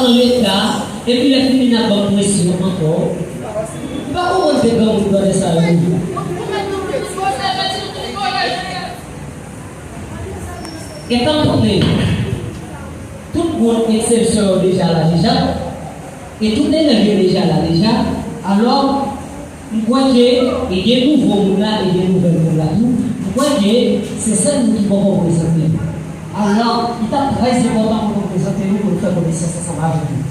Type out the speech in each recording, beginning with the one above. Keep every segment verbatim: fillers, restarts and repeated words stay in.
an reta, epi lè fini n ap ban m presyon ankò. M pa konprann se granmoun gade sa yo. Gentan konnen, tout moun eksepsyon yo deja la deja, e tout elèv yo deja la deja, alò, m kwè ke, e gen nouvo moun la, e gen nouvèl moun la tou, m kwè ke se sèl nou ki poko prezante. Alò, li t ap trè enpòtan pou nou prezante nou, pou nou fè konesans ansanm avèk nou.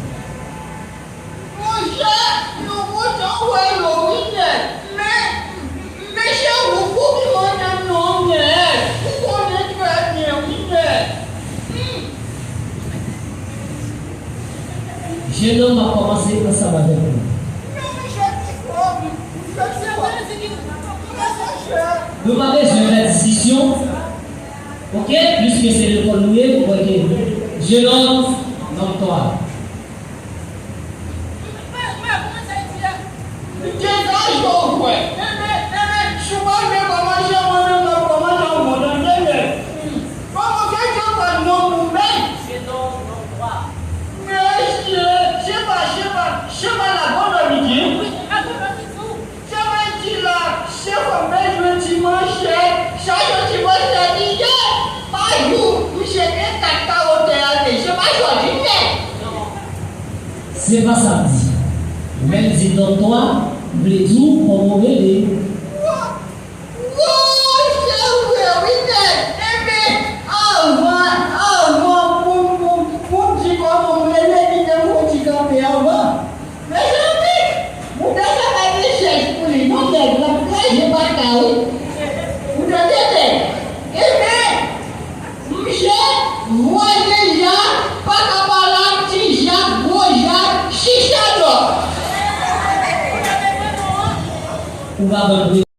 Monchè, nou kontan wè yo wi nèt. Men, men cheri, ou fou ki mande m non nèt. Ou konnen trè byen wi nèt. Hmm. Jenòm, m ap kòmanse ansanm avèk ou. Non, monchè, pito, monchè, pito. Monchè. Nou pa bezwen fè diskisyon. Oke, pliske se lekòl nou ye, m kwè ke jenòm, nonm twa. Gentan jwe w kwè. Enben, enben, si w pa vle kòmanse, mwen menm m ap kòmanse avè w, tande byen. Kòman w gentan pran non pou mèt? Mesye, se pa, se pa, se pa lagonomik, wi. Sa vle di la, se fò m bezwen ti manchèt, sa se ti manchèt li ye. Pa jou, misye gen kat kawotè a, mesye, pa jodi nèt. Se pa sa m di. Lè m di nonm twa, m vle di w kòman w rele. Wo, wo, se vre wi nèt. Enben, avan, avan pou, pou, pou m di kòman m rele, li menm fò ti kanpe avan. Mezanmi, moun nan sa pa gen chèch pou li non nèg, l ap kraze baka wi. Ou tande nèg? Enben, misye, vwazen Jak, pa ka pale ak ti Jak, gwo Jak, chichanò. Ou pa ban m